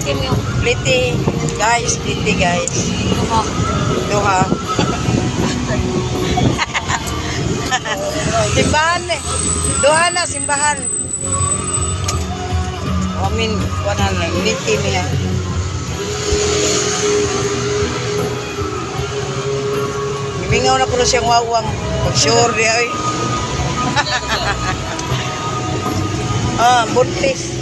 Liti mo yung Liti. Guys, liti, guys. Duha. Duha. Simbahan eh. Duha na, simbahan. I mean, wala na. Liti niya. Gimingaw na ko na siyang wawang. Pag sure niya, oy. Ah, buntis.